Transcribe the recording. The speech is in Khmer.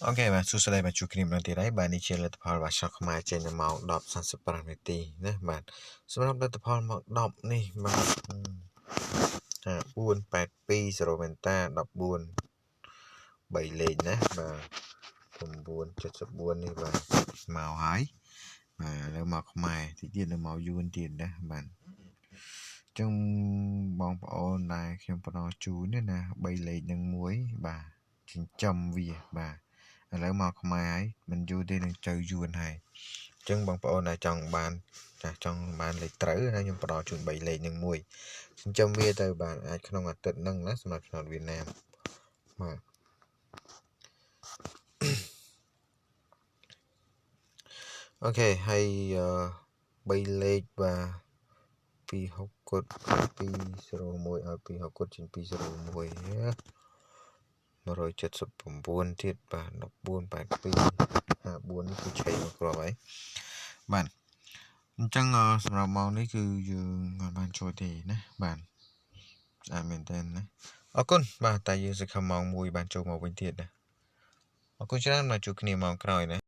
OK បាទសួស្តីបាទជួបគ្នាម្ដងទៀតហើយបាទនេះជាលទ្ធផលបាទឆ្នោតខ្មែរចេញនៅម៉ោង10:45នាទីណាបាទសម្រាប់លទ្ធផលម៉ោង10នេះបាទ4 82 0មែនតា14 3លេខណាបាទ974នេះបាទមកហើយបាទឥឡូវមកខ្មែរតិចទៀតនៅមកយួនទៀតណាបាទចឹងបងប្អូនដែលខ្ញុំផ្ដល់ជូននេះណា3លេខនឹងមួយបាទចិញ្ចឹមវាបាទឥឡូវមកខ្មែរហើយមិនយូរទេនឹងទៅយួនហើយអញ្ចឹងបងប្អូនដែលចង់បានចាចង់បានលេខត្រូវណាខ្ញុំផ្ដល់ជូន3លេខនឹងមួយចិញ្ចឹមវាទៅបាទអាចក្នុងអាទិត្យហ្នឹងណាសម្រាប់ឆ្នោតវៀតណាមបាទ OK ហើយ3លេខបាទ26គុត201ឲ្យ26គុតចេញ201 179ទៀតបាទ14 82 54នេះគឺឆេមកគ្រាប់ហើយបាទអញ្ចឹងសម្រាប់ម៉ោងនេះគឺយើងអត់បានចូលទេណាបាទស្អាតមែនតើណាអរគុណបាទតែយើងសង្ឃឹមម៉ោង1បានចូលមកវិញទៀតណាអរគុណច្រើនមកជួបគ្នាម៉ោងក្រោយណា។